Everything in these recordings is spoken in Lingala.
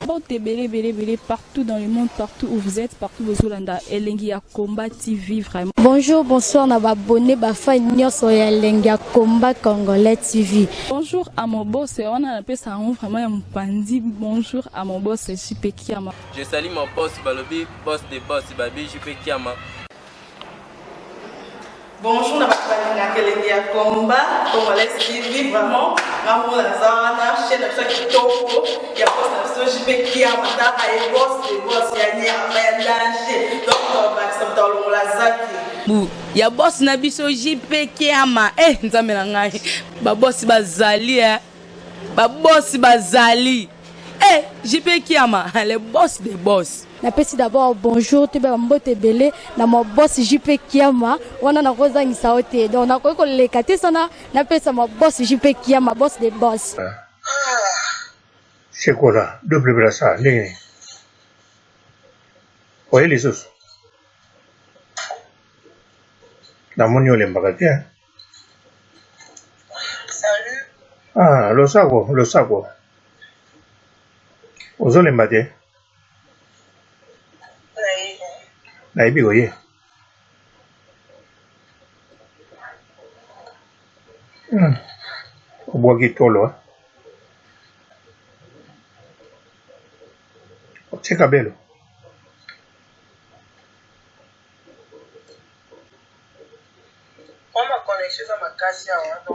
Mbote ebele ebele ebele partout dans le monde, partout où vous êtes, partout bozolanda Elengi ya Combat TV vraiment. Bonjour, bonsoir na ba abonné ba fan nyonso ya Elengi ya Combat Congolais TV. Bonjour à mon boss, wana napesa yango vraiment ya mopanzi. Bonjour à mon boss JP Kiama. Je salue mon boss balobi boss de boss babi JP Kiama. Bonjour na bato balingaka elengi ya combat congolais TV vraiment nga moko naza wana chaîne na biso ya kitoko ya boss na biso JP Kiama tala ye boss de boss ya nyama ya danger donc tobakisa moto alongola zaki bu ya boss na biso JP Kiama eh nzambe na ngai ba boss bazali eh ba boss bazali eh JP Kiama le boss de boss. Napesi d'abord bonjour toyeba ba mbote ebele na ma boss JP Kiama wana nakozangisa yo te donc nakoki koleka te sana napesa ma boss JP Kiama boss de boss. Shekola double brassard ndenge nini oye lisusu namoni olembaka te hein? Salut. Ah, losako losako ozolemba te Nayebi oye. Hmm. Obwaki tolo eh? Otie kabelo.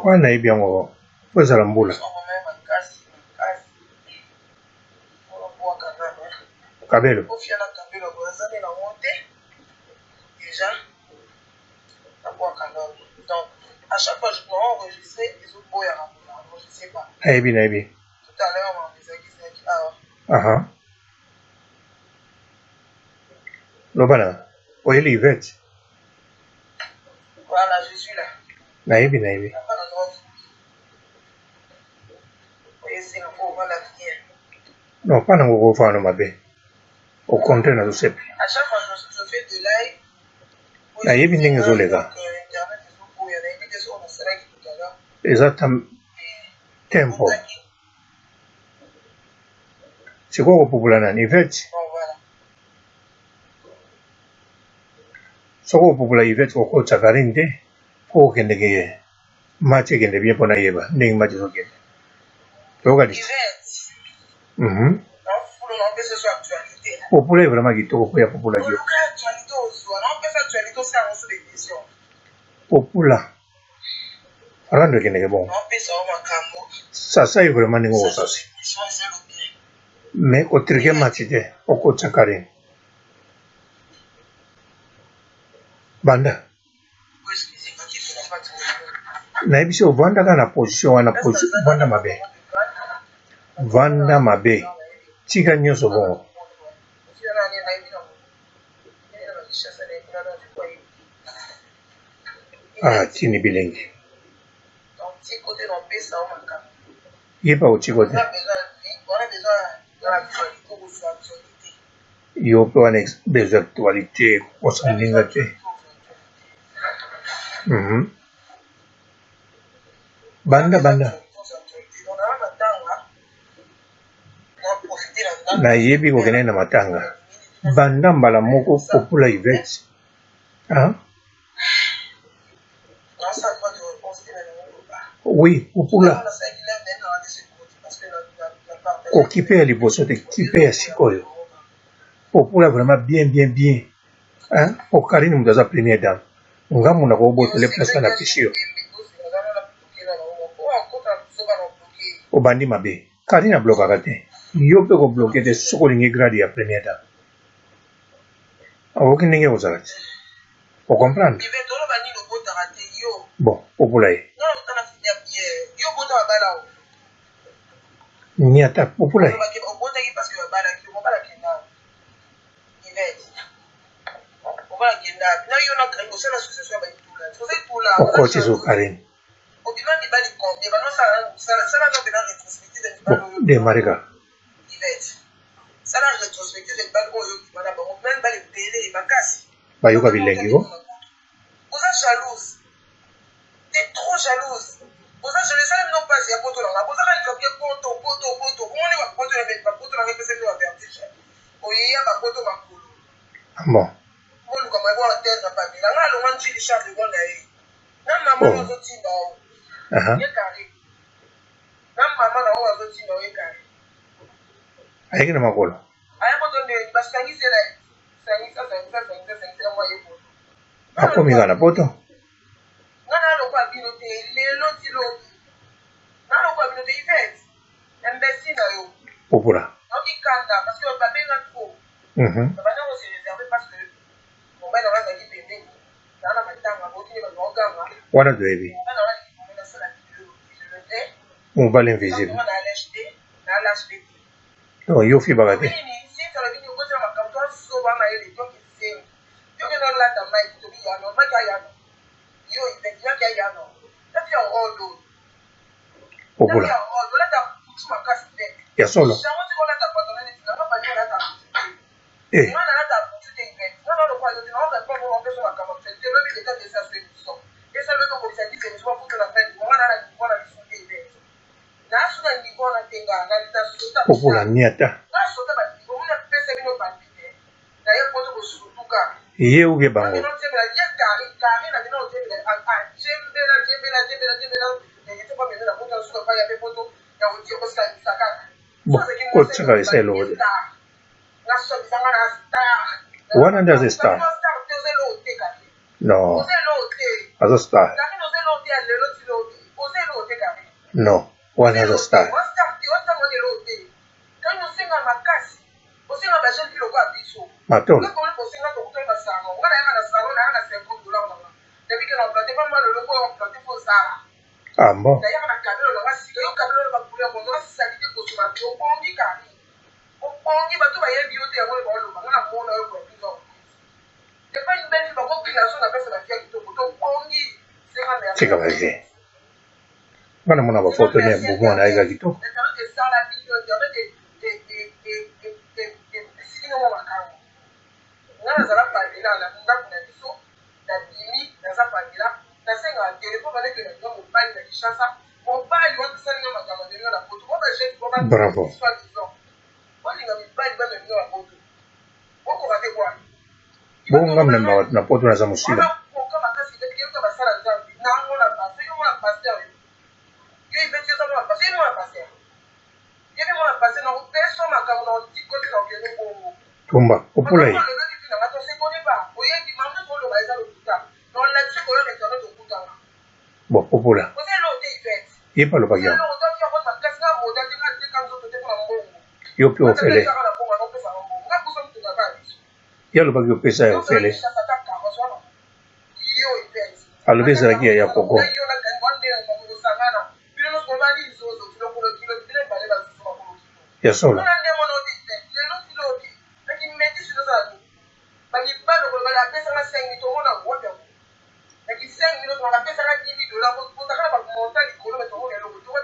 Wana nayebi yango po ezala mbula. Kabelo. Nayebi nayebi. Aha. Loba na oyeli Yvette. Nayebi nayebi. Non pas nango kofana mabe. Au contraire nazosepela. Nayebi ndenge ezoleka. Eza tempo. Sikoyo okopupula nani? Yvette? Soki okopupula Yvette kokotisa Carine te po okendeke match ekende bien pona yeba ndenge match ezokende toyoka lisusu mm popula ye vraiment kitoko po ya popula dio popula rando ekendeke bongo sasa ye vraiment ndenge okosasi mais kotrike match te okotisa karine banda Nayebisi yo vanda kaka na position wana vanda mabe vanda mabe tika nyoso bongo. Ah tini bilengi. Ye pa otiko te. Yo pe wana besoin actualité kokosa moninga te. Mm Banda banda. Nayebi kokende na matanga. Banda mbala moko popula Yvette. Hein? Oui, popula. Kokipe ya liboso te, kipe ya sikoyo. Popula vraiment bien bien bien. Hein? Po Carine moto aza première dame. Nga moto nakobotole place wana napesi yo. Obandi mabe. Carine ablokaka te. Yo pe ko bloquer te soki olingi grade ya première dame. Oyoki ndenge ekozala te. O comprendre? Bon, popola ye. Niata, popola ye. Okoti zo Karine. Bon, demarrer kaka. Bayoka bilengi ko. Boza jaloux esali bino pasi ya poto na nga boza kaka likambo ke poto poto poto omoni ba poto na ba poto na nga epesa bino ba vertige oyeya ba poto makolo Ah bon boluka moyen bo atteindre Pamela nga alongwa ndjili Charles de Gaulle na ye na mama oh. na azotinda yo uh -huh. ye carré na mama na oyo azotinda yo ye carré ayaki na makolo aya poto nde basangisela sangisa sangisa sangisa sangisa yango aye poto akomi kaka na poto Nga na lokola bino te lelo ti lobi na lokola bino te Yvette imbecile na yo. Popola. Nayoki kanda parce que ba benga trop. Na banda ko se reserver parce que mobali na nga azalaki pembeni na na matanga boyoki nde bato baoganga. Wana toyebi. Mobali na nga alingi bongo nasala video je le vais. Mobali invisible. Nga na lâche te na lâche pe te. Donc yo ofibaka te. Nini Cynthia alobi nini okotela makambo to azoba mayele to kizengi. Yo kende olata Mike tobi yano Mike ayano. Yo Yvette yaki ayano. Tati ya rodo. Popola. Tati ya rodo olata kutu makasi te. Ya solo. Yango ti olata pantalon neti na nga bandi olata kutu te. Eh. Nga nalata kutu te Yvette. Nga na lokola yo te na répondre ngo mpeso makambo actualité lobi leta te esa so émission. Esa lobi okobisa 10 émission bakuta na fin du mois nga na na niveau na biso te Yvette. Na so na niveau na te nga na na sota. Popola niata. Na sota ba niveau mona pesa bino bandi te. Na ye poto kosutuka. Ye ou bien bango. Bon, kotika esa eloko te. Wana nde aza star. Non. Aza star. Non, wana aza star. Matola. Ah bon. Tika ba vie. Nga namona ba photo ne ya bomwana ayeka kitoko. Bravo. Bongo nga mna na poto naza mosila. Tumba, opola ye. Bon, opola. Ye mpe alobaki yango. Yo mpe ofele. Ye alobaki opesa ye ofele. Alobi ezalaki ya ya koko. Ya solo.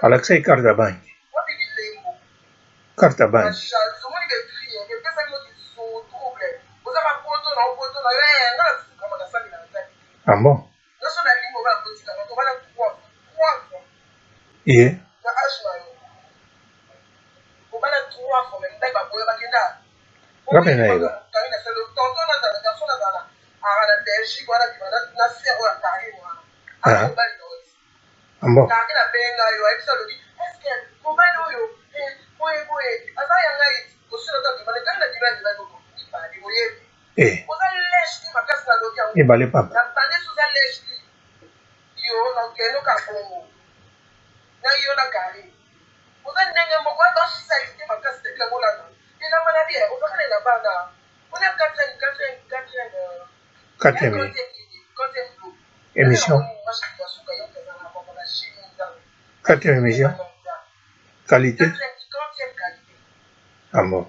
Alakisaki carte ya banque. Carte ya banque. Ah bon? Ye. Nga mpe nayeba. Ah. Ah bon? Eh. Mibale pamba. Quatrième émission. Quatrième émission. Qualité. Ah bon.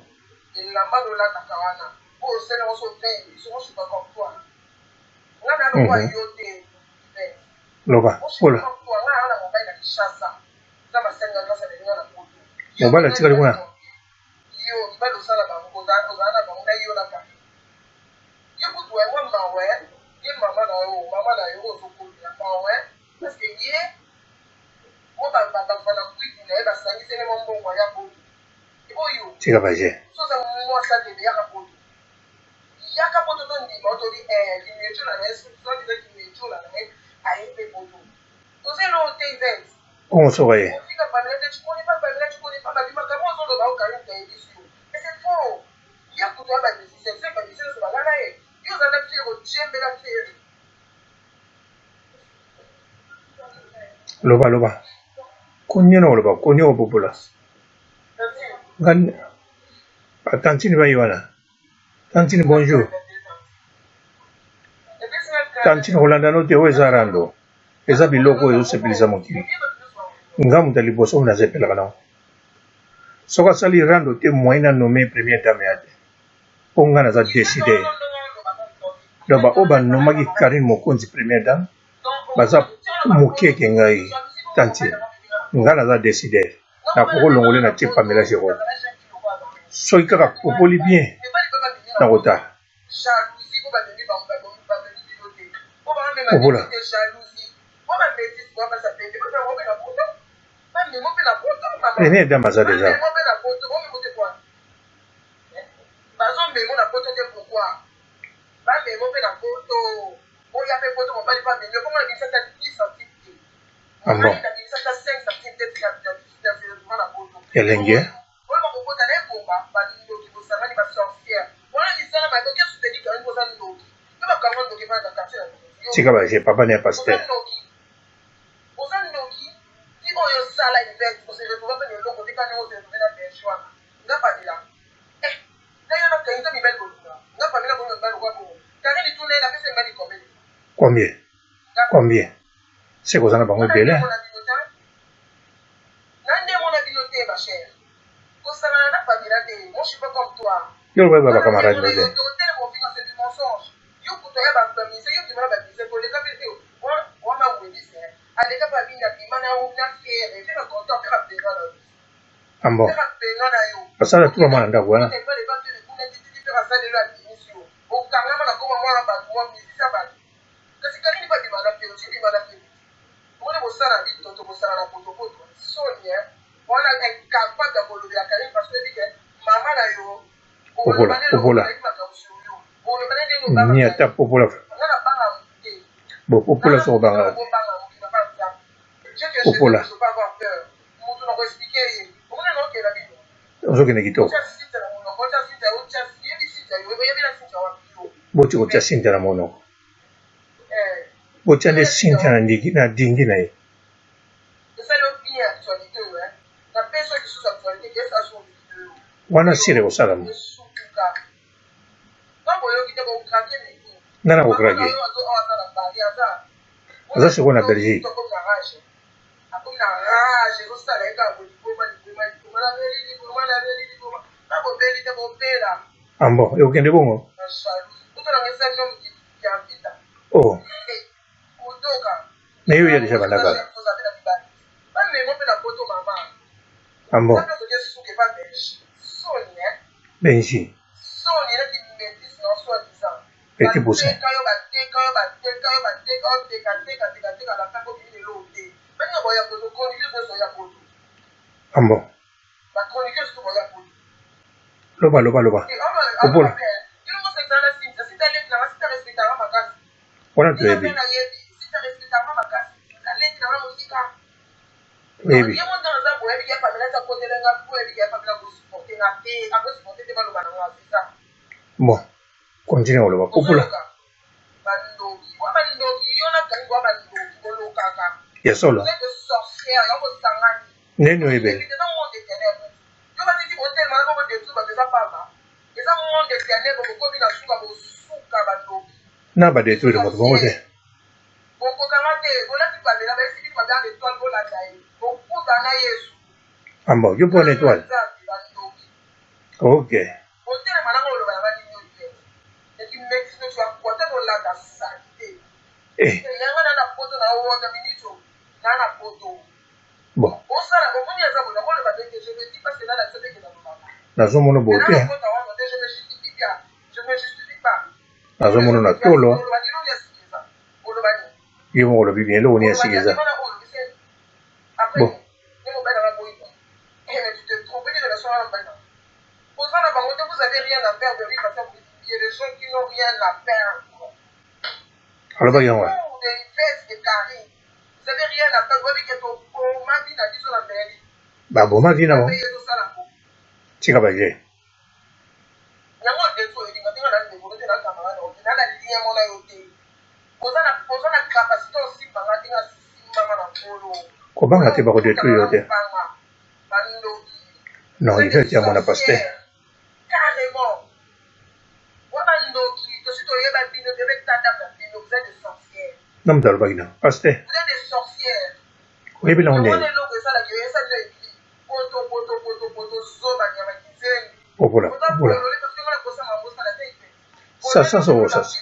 Loba, ola. Mobali atikali kuna. Tika ba jeux. Bongo soki aye? Loba loba. Konya na koloba konya kopopola. Nga ba tantine bayi wana. Tantine bonjour. Tantine kolanda no te oyo eza rando. Eza biloko oyo ezosepelisa mokili. Nga moto ya liboso oyo nasepelaka nango. Soki asali rando te moyen na nomme première dame ya te. Po nga naza decideur. Donc ba oyo ba nommaki Carine Mokonzi première dame baza mukie ke ngai tantine. Nga naza decideur. Nakoki kolongola ye na tie Pamela Jerome. Soki kaka popoli bien nakotala. Popola. Première dame aza dejà. Ah bon. Elengi eh? Tika ba jeux papa ne ya pasteur. Combien? Combien? Seke oza na bango ebele. Yo loba ba camarade no te. Ah bon. Asala tuka mwana ndako wana. Popola, popola. Ni ata popola. Bo popola soko banga. Popola. Ozokende kitoko. Boti kotia Cynthia na monoko. Botia nde Cynthia na ndiki na dingi na ye. Wana sire ekosalama. Nani ako craquer? Aza sikoyo na Belgique. Ah bon, ekokende bongo? Oh. Mais yo ya deja banda kala. Ah bon. Benji. Petit poussin. Ah bon. Loba loba loba. Opola. Wana toyebi. Toyebi. Bon, continue koloba. Popola. Ya solo. Nini oyebeli? Na ba detruire moto bongo te. Ah bon, yo pona etoile. Ok. Eh. Bon. Nazomona boye te. Nazomona na tolo. Yo moko olobi bien eloko nini ya sika eza. Bon. Alobaki yango wapi? Baboma vie na bango. Tika ba jeu. Kobanga te bako detruire yo te. Non, Yvette ya mwana pasteur. Na moto alobaki na pasteur. Oyebi nango ndenge. Popola, popola. Sasa soko sasa.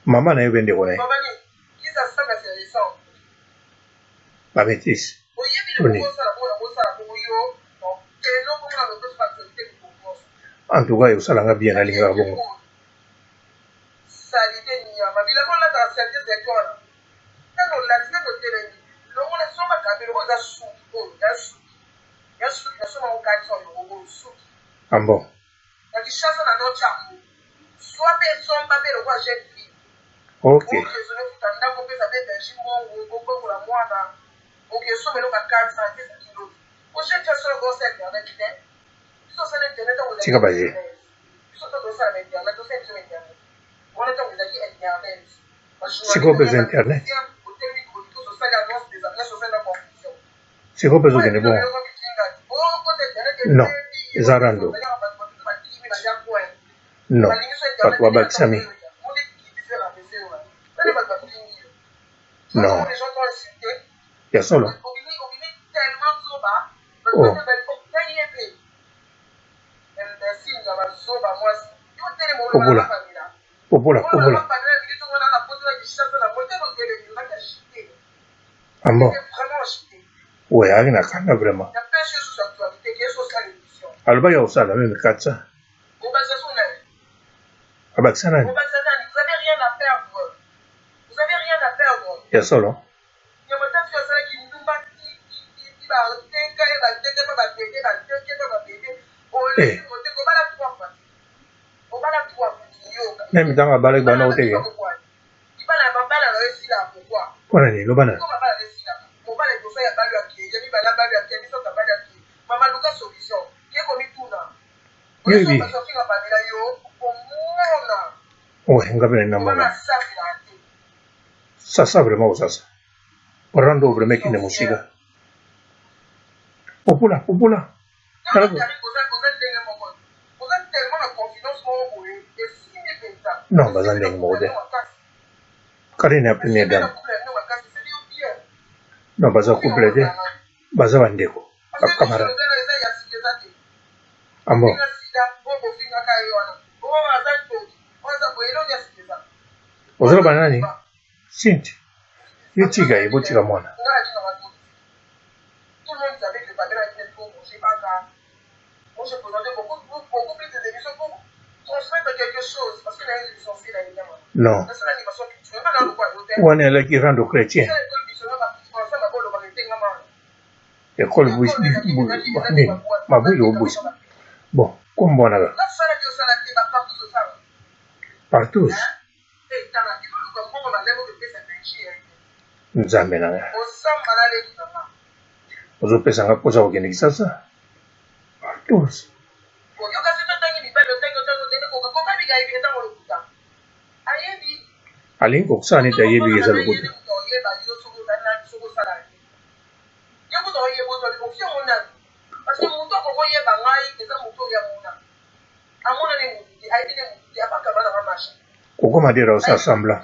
Mama na ye mpe ndeko na ye. Ba betise. To nini? En tout cas ekosala nga bien nalingaka bongo. Ah bon? Ok. Tika ba jeux. Sikoyo mpe eza internet. Sikoyo mpe ezokende bongo. Non, eza rando. Non, bato babakisami. Non. Ya solo. Oh. Popola. Popola, popola. Ah bon? Ouais, ayaki na kanda vraiment. Alobaki akosala meme 400. Abakisa nani? Ya solo? Eh. Meme ntango abalaki banda koteke. Mpo na nini? Loba nanu. Yo oyebi? Ouais, nga pe nalingi namona. Sasa vraiment kosasa. Rando vraiment ekende mosika. Popola, popola. Tala ko. Non, baza ndenge moko te. Karine ya première dame. Non, baza couple te. Baza ba ndeko, ba camarade. Ah bon? Ozoloba nani? Cynthia. Yo tika ye, botika mwana. Non. Wana elaki rando chrétien. Ecole nini? Mabwili obwisi. Bon, kombo wana kaka. Partout. Nzambe na nga. Ozopesa nga mposa kokende Kisasa. Partout. Alingi kokosala neti ayebi eza lokuta. Kokoma te osala semblant.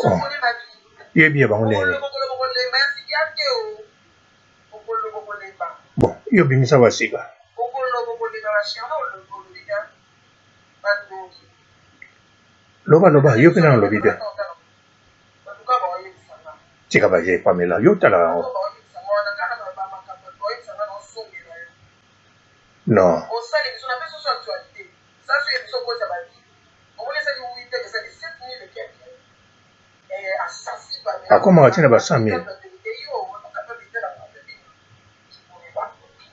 Oh. Yebi ya bango ndenge. Bon, yo bimisa wa sika. Loba loba, yo pe nanu olobi te. Tika ba jeux Pamela, yo otalaka yango. Non. Akomaka ti na ba 100 000.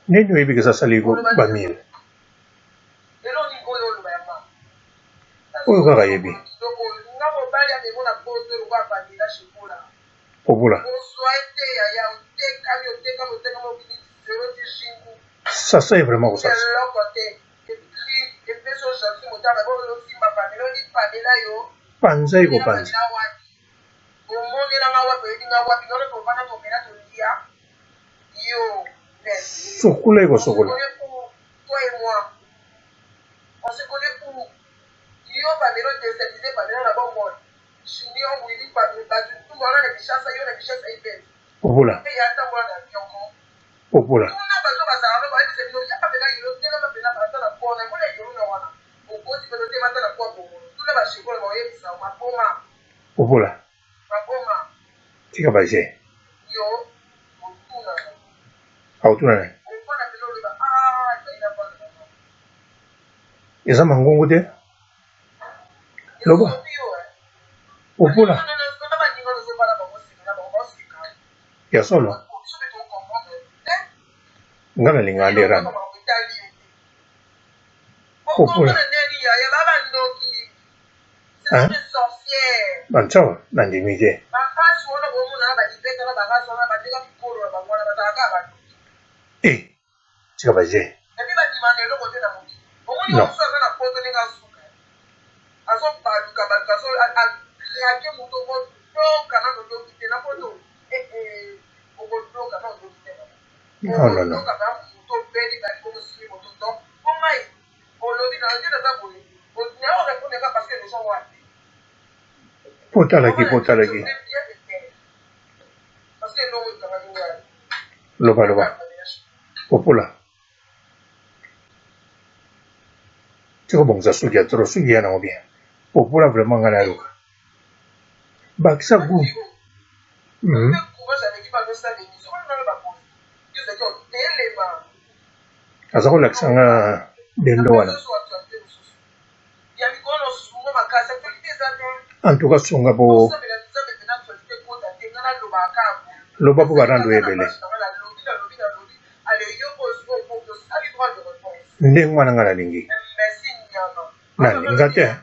Nini oyebi ke asali ba 1000? Oyo kaka ayebi. Popola. Sasa ye vraiment kosasa. Panza ye kopanza. Sokola ye kosokola. Popola. Popola. Popola. Tika ba jeux. Akotuna nani? Eza mangungu te? Loba. Popola. Ya solo. Nga nalingaka nde rando. Popola. Hein? Bancawa nandimi te. Eh, tika ba jeux. Non. Non, non, non. Potalaki, potalaki. Loba, loba. Popola. Tika kobongisa suki ya trop, suki ya nango bien. Popola vraiment nga nayoka. Bakisa gout. Aza kolakisa nga dendo wana. En tout cas sunga po loba po ba rando ebele. Ndenge wana nga nalingi. Nani nga te.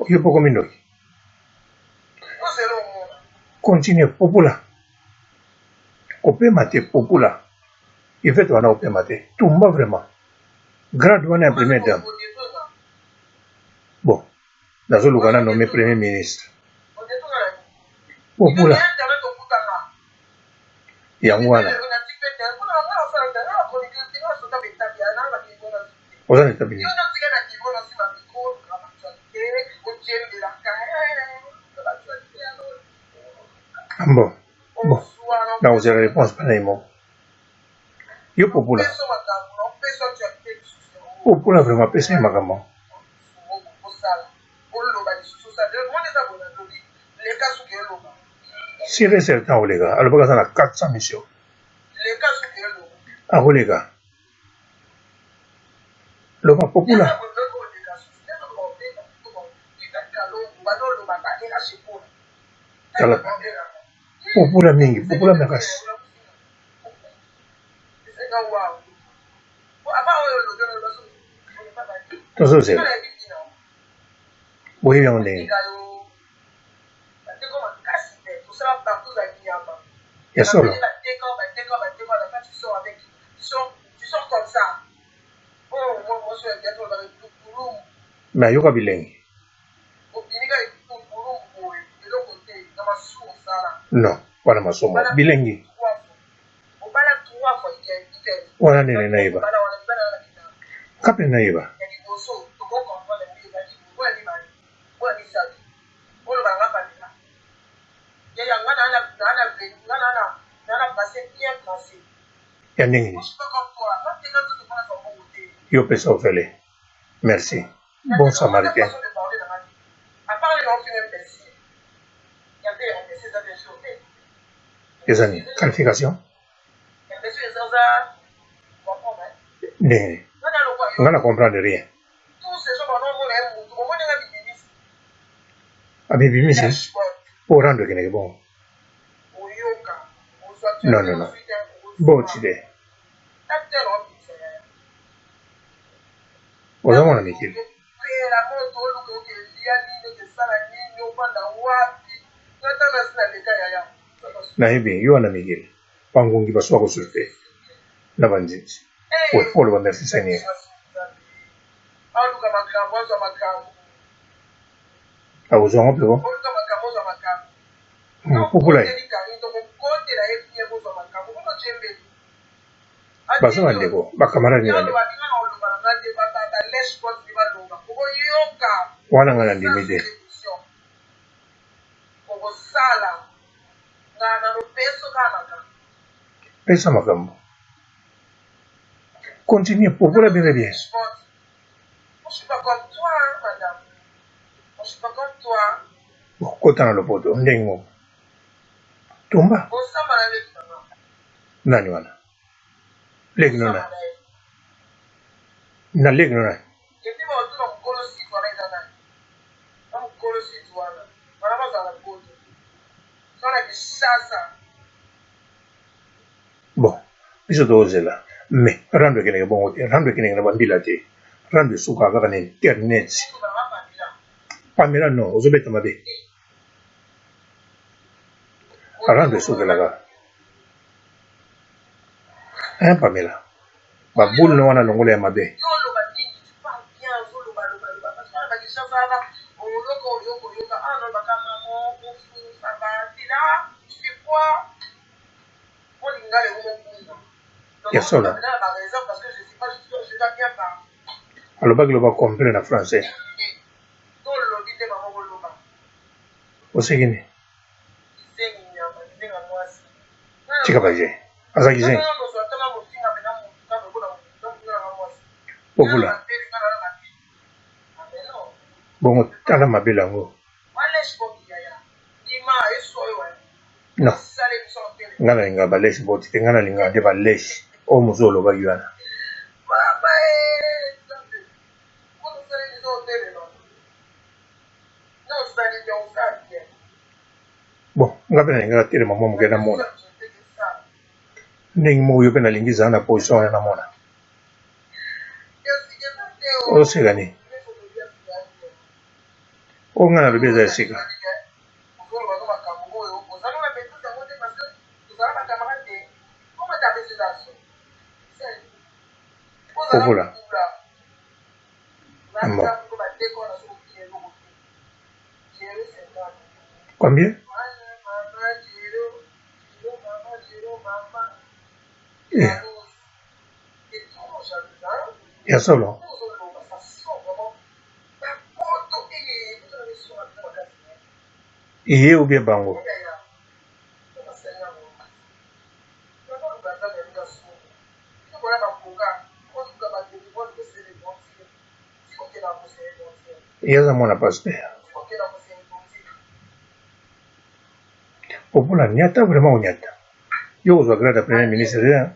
Yo po okomi ndoki. Continue popola. Kopema te popola. Yvette wana kopema te. Tumba vraiment. Grade wana ya première dame. Bon, nazoluka na nomme premier ministre. Popola. Yango wana. Oza na etabi nini? Bon, bon, nakozela réponse mpana ye moko. Yo popola. Popola vraiment pesa ye makambo. Sûr et certain akoleka. Alobaka aza na 400 missions. Akoleka. Loba popola. Tala popola mingi, popola makasi. Tozozela. Boyebi yango ndenge. Ya solo. Mais ayoka bilengi. Non, wana masumu. Bilengi. Wana nini nayeba? Kape nayeba. Ya ndenge nini? Yo pesa ofele. Merci. Bon samaritain. Eza nini? Qualification? Ndenge nini? Nga na comprendre rien. Amibimisi po rando ekendeke bongo. Non, non, non. Boti te. Oza mwana mikili. Nayebi yo wana mikili. Bangungi baswaka kosusu te. Na banzinzi. We, oloba merci Seigneur. Akozwa yango mpe ko. Pupula ye. Baza bandeko, ba camarade ni bandeko. Wana nga nandimi te. Pesa makambo. Continue, pupula bien bien. Kota na lopoto ndenge moko. Tumba. Nani wana? Leki no nani? Na leki no nani? Bon, biso tozela. Mais rando ekendeke bongo te, rando ekendeke na bambila te. Rando esukaka kaka na internet. Pamela non, ozobeta mabe. Rando esukelaka. Hein Pamela? Ba boule no wana longola ya mabe. Ya solo. Alobaki loba complet na français. Oseki nini? Tika ba jeu. Aza kizengi. Povula. Bongo tala mabele yango. Non. Nga nalingaka ba leche boti te, nga nalingaka nde ba leche oyo mosusu olobaki wana. Bon, nga pe nalingaka telema mwa moke namona. Ndenge moko yo pe nalingi zala na position wana namona. Ozoseka nini? Oyo nga nalobi eza ya sika. Kokola. Bon. Combien? Eh. Ya solo. Ye ou bien bango. Ye aza mwana pasteur. Popola niata vraiment onyata. Yo kozwa grade ya premier ministre te hein?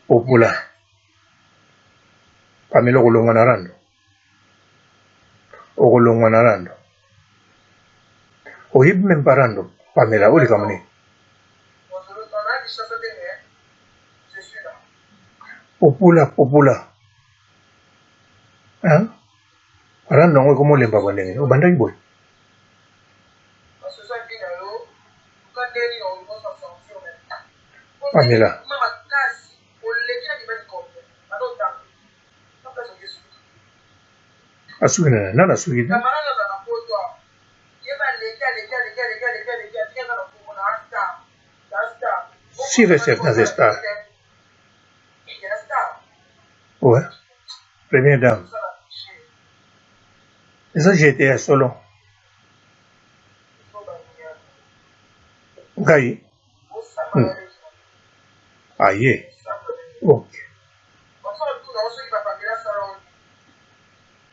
Popola. Pamela okolongwa na rando. Okolongwa na rando. Oyebi meme pas rando. Pamela oyo likambo nini? Popola popola. Hein? Rando yango ekomi olemba boye ndenge nini? Obandaki boye? Pamela. Asuki na nani? Asuki te. Sûr et certain c'est star. Ouais. Première dame. Eza jete ya solo. Ngai. Aye. Ok.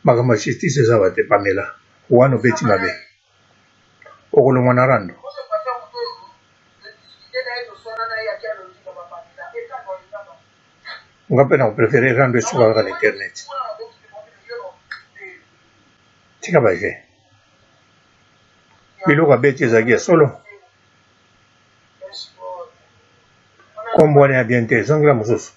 Makambo ya justice eza awa te Pamela. Wana obeti mabe. Okolongwa na rando. Nga pe nako prefere rando esuka kaka na internet. Tika ba jeux. Biloko abeti ezalaki ya solo. Kombo wana ya bien te, zongela mosusu.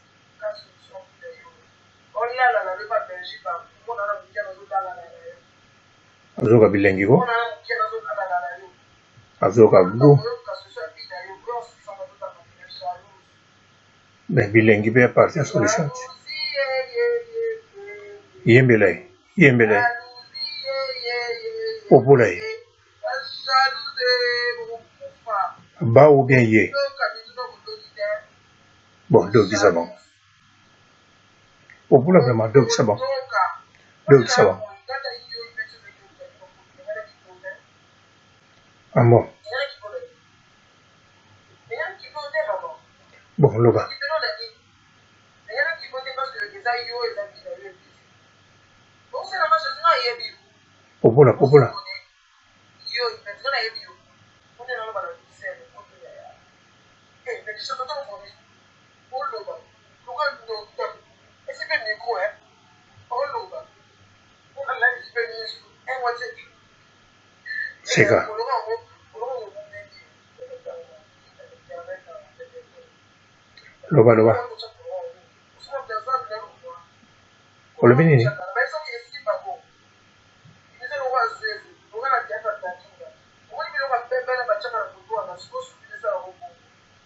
Azoyoka bilengi ko. Azoyoka gout. Mais bilengi pe ya parti ya solution te. Yembela ye, yembela ye. Popola ye. Ba ou bien ye. Bon, dokisa bango. Popola vraiment, dokisa bango. Dokisa bango. Ah bon. Bon, loba. Popola, popola. Seka. Loba loba. Olobi nini?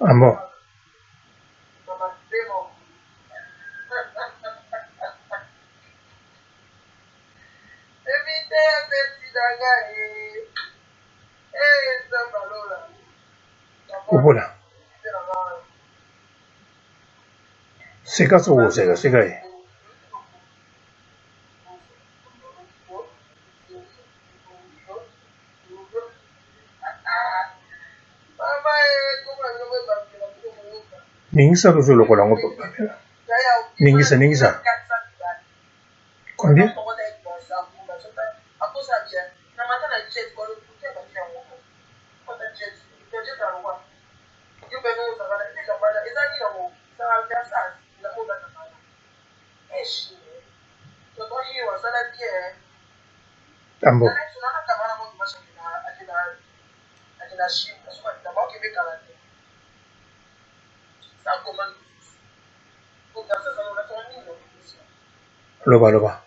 Ah bon. Kopola. Seka soki okoseka seka ye. Ningisa tozolokola yango papa. Ningisa ningisa. Combien? Tambo. Loba loba.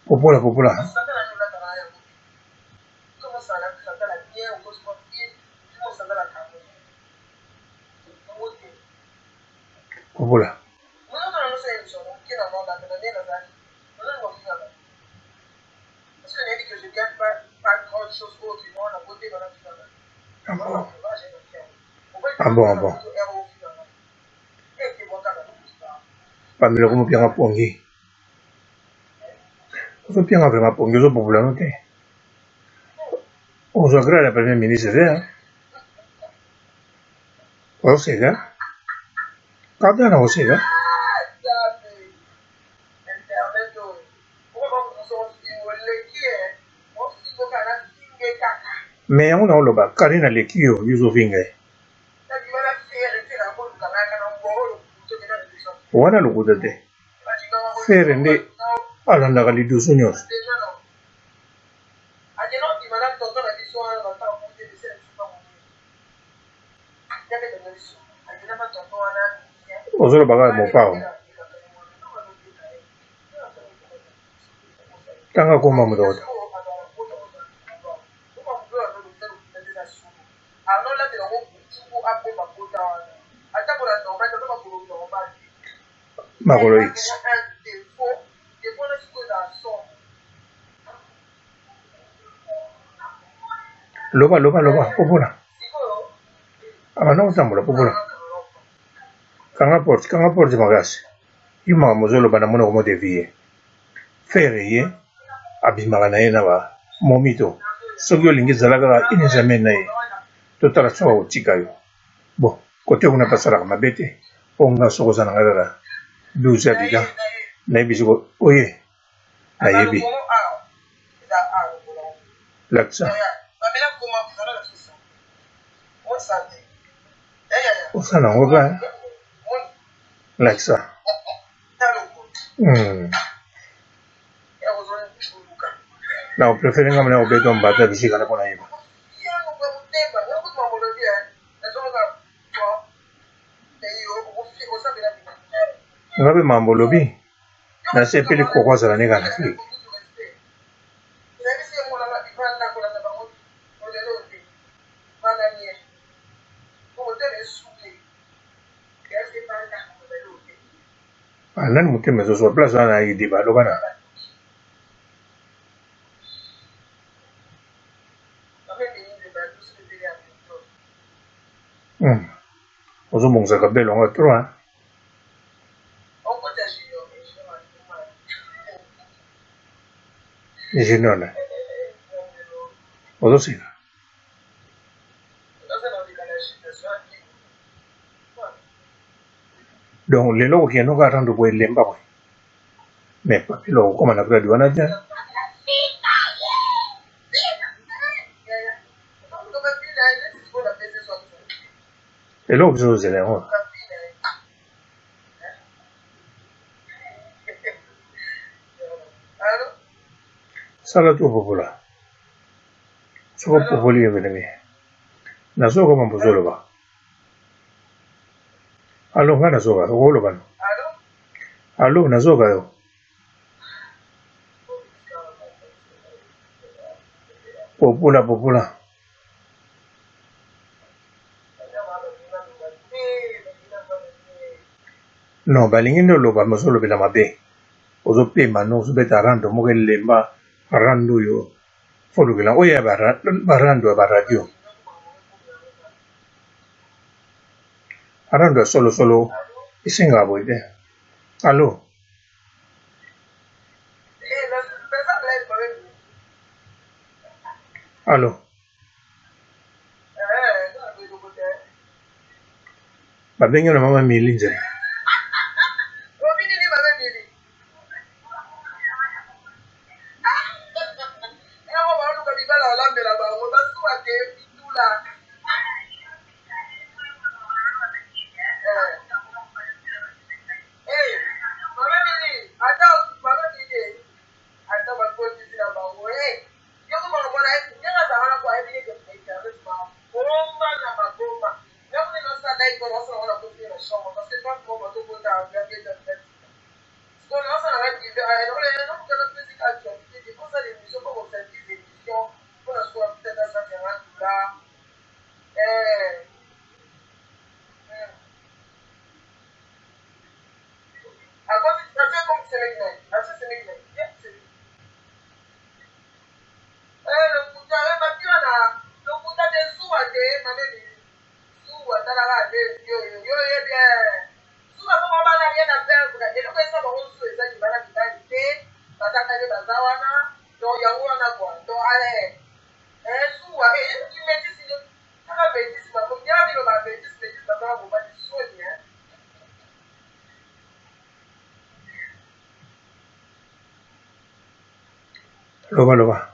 Popola popola. Popola. Ah bon. Ah bon, ah bon. Pamela okomopianga pongi. Ozopianga vraiment pongi, ozopopola no te. Ozwa grade ya premier ministre te. Hein? Ozoseka. Kaka na koseka. Mais yango naoloba Karine aleki yo, yo ozofinga ye. Wana lokuta te. Ferre nde alandaka lidusu nyonso. Ozoloba kaka mopao. Tanga komba moto kota. Makolo X. Loba loba loba popola. Abanda kotambola popola. Kanga porte kanga porte makasi. Yo makambo ozoloba na monoko mo devie. Ferre ye abimaka na ye na ba momito. Soki olingi zala kaka une semaine na ye. Totala soki akotika yo. Bon kote kuna pe asalaka mabe te. Po nga soki oza na nga kaka 12 ya vida. Nayebi siko oye nayebi lakisa osala yango mpe lakisa hmm. Na oprefere nga mona kobeta mbata bisika na mpo nayeba. Nga mpe mambo olobi nasepeli koko azala neka na Afrique. Ah, nani motema ezozwa place wana na yedi baloba na Ozobongisa kabelo yango trop hein. Junior na ozoseka donc lelo okokende oka rando boye elemba boye mais papilo okokoma na grade wana te. Eloko biso tozela yango. Sala to popola. Soko popoli yo benemi. Nazoka mambo zoloba. Alo nga nazoka okoloba no. Alo nazoka yo. Popola popola. Non balingi nde oloba mais ozolobela mabe ozopema no ozobeta rando moko elemba rando oyo olobela oyo ya ba rando ya ba radio rando ya solosolo esengaka boye te allo. Allo. Babengi na mama Mili nzela. Loba loba.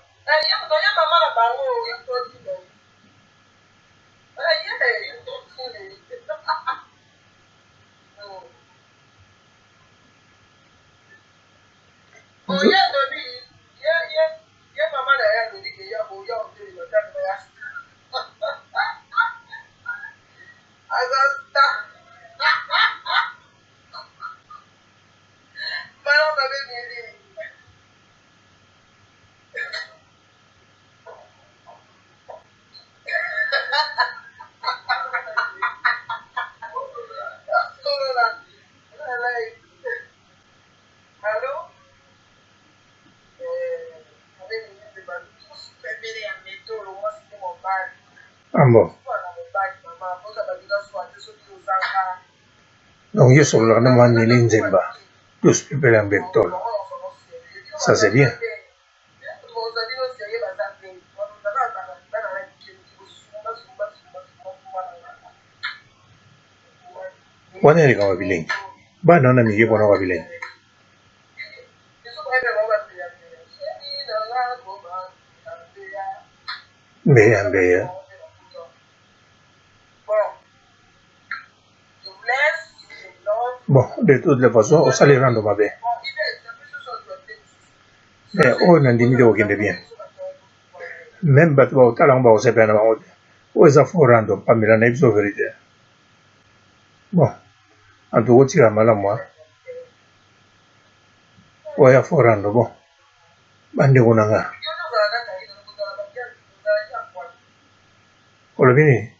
Ah bon. Donc yo sololaka na mwa Nelly Nzemba plus pepele ya Mbetolo. Ça c'est bien. Wana ya likambo ya bilengi. Bana wana mike pona kwa bilengi. Mbeya mbeya. Bon, de toutes les façons, osali rando mabe. Mais oyo nandimi te kokende bien. Même bato bakotala yango bakosepela na bango te. Oyo eza faux rando, Pamela nayebi biso verite. Bon, en tout cas otika malamu hein. Oyo ya faux rando, bon. Bandeko na nga. Olobi nini?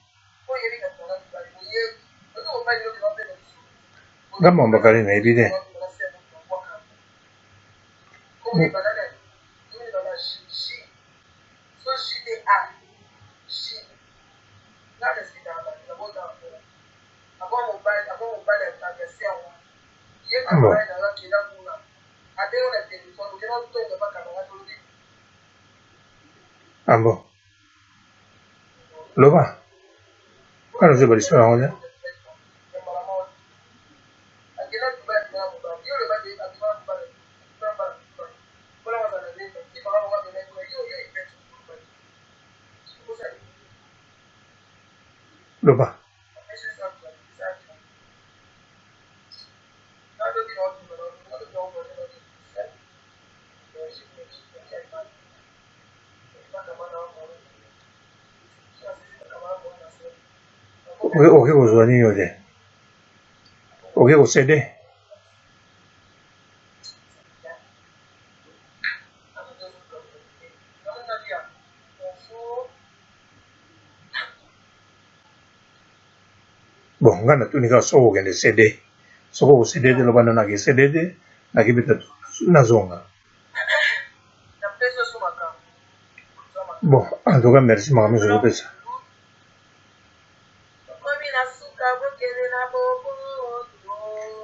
Nga makambo ya Carine nayebi te. Bon. Ah bon. Loba. Kana ozoyeba lisolo yango te. Loba. Okoki kozwa nini oyo te? Okoki kosede? Bon, nga natuni kaka soki okende cd. Soki oko cd te, loba nano nake cd te, nakebeta nazonga. Bon, en tout cas merci makambo nyonso ozopesa.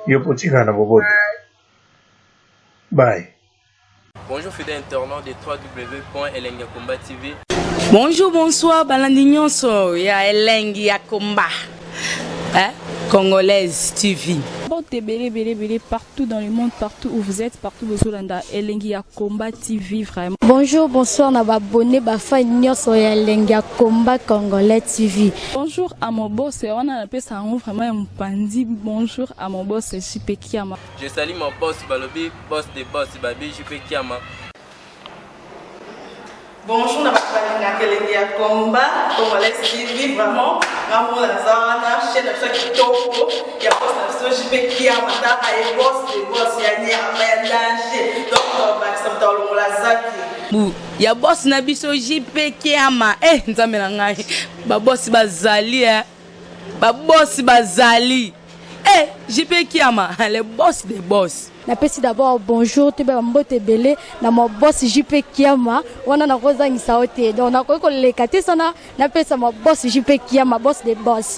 Yo mpo otikala na boboto. Bye. Bonjour fidèle internaute de www.elengiyakomba.tv. Bonjour, bonsoir, balandi nyonso ya Elengi ya Komba. Hein? Congolaise TV. Mbote ebele ebele ebele partout dans le monde, partout où vous êtes, partout bozolanda Elengi ya Combat TV vraiment. Bonjour, bonsoir na ba abonné ba fan nyonso ya Elengi ya Combat Congolais TV. Bonjour à mon boss, wana napesa yango vraiment ya mopanzi. Bonjour à mon boss JP Kiama. Je salue mon boss balobi boss de boss babi JP Kiama. Bonjour na bato balingaka elengi ya combat congolais TV vraiment nga moko naza wana chaîne na biso ya kitoko ya boss na biso JP Kiama taka ye boss de boss ya nyama ya danger donc bakisa moto alongola zaki Bu ya boss na biso JP Kiama eh nzambe na ngai ba boss bazali eh ba boss bazali eh JP Kiama le boss des boss. Napesi d'abord bonjour toyeba ba mbote ebele na ma boss JP Kiama wana nakozangisa yo te donc nakoki koleka te sana napesa ma boss JP Kiama boss de boss.